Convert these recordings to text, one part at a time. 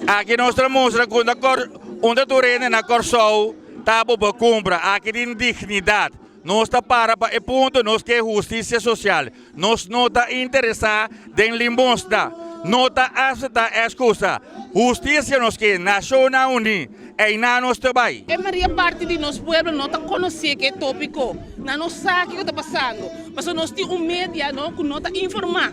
Aki nos ta mustra ku na Kòr unda tur hende na Kòrsou ta bo por kumpra. Aki tin dignidat. Nos ta para pa e punto, nos ke hustisia sosial. Nos no ta interesá den limosna. No ta aseptá èskusa. Hustisia nos ke, Nashonnan Uní. Einan nos ta bai. E maria parti di nos pueblo no ta konosé ke tópiko. Nan no sa kiko ta pasando. Pasobra nos tin un media no ku no ta informá.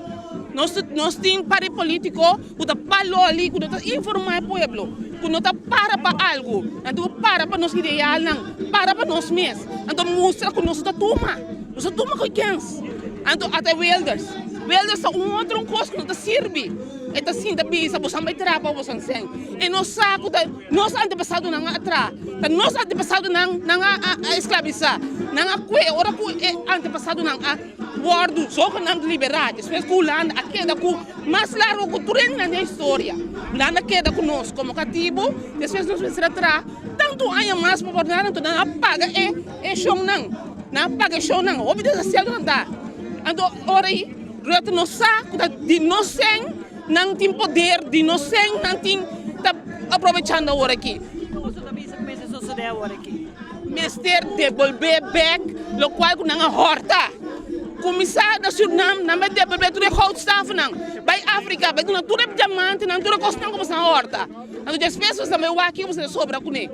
Nos nos tin par di polítiko ku ta pa loli, ku no ta informá e pueblo, ku no ta para pa algu. Nan tin ku para pa nos idealnan, para pa nos mes. Anto mustra ku nos no ta tuma, nos ta tuma ku e kens. Anto ata e Wilders. Wilders ta un otro un kos ku no ta sirbi. E ta sinta bisa bosan bai traha pa bosan sèn. E no sa ku ta nos antepasadonan a traha. Ta nos antepasadonan nan a esklabisá. Nan a kue ora ku e antepasadonan a wòrdu zogenaamd liberá despues ku Hulanda a keda ku mas largu ku tur hendenan den historia. Hulanda a keda ku nos komo katibu, despues nos mester a traha tantu aña mas pa por nada, anto nan a paga e e shonnan. Nan a paga e shonnan. Hopi desasiado nan ta. Anto ora ei Rutte no sa ku ta di nos sèn nan tin poder, di nos sèn nan tin ta aprovechando awor aki. Kiko boso ta bisa ku mester sosodé awor aki? Mester debolbé bek lokual ku nan a hòrta. Kuminsá na Surnam, nan bai debolbé tur e goudstafelnan. Bai Afrika, bai duna tur e diamantenan, tur e kosnan ku boso a hòrta. Anto despues boso ta bai wak kiko boso ta sobra kuné.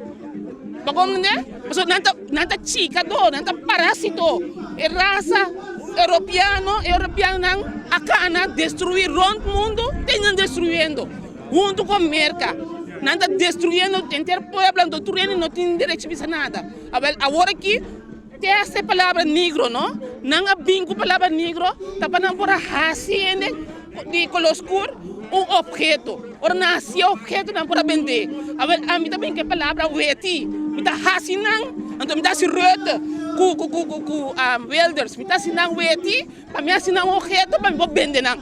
Bo komprendé? Pasobra nan ta, nan ta chikadó, nan ta parásito. E rasa europeano, e europeanonan a kana destruí rònt mundu, te nan destruyendo. Huntu ku Merka nan ta destruyendo henter pueblo anto tur hende no tin derecho bisa nada. Awel awor aki te hasta e palabra nigro no nan a bin ku palabra nigro ta pa nan por a hasi hende di kolor skur un obheto. Ora nan hasi e obheto nan por a bende. Awel ami ta bin ku e palabra weti mi ta hasi nan anto mi ta hasi Rutte ku ku ku Wilders mi ta hasi nan weti pa mi hasi nan obheto pa mi por bende nan.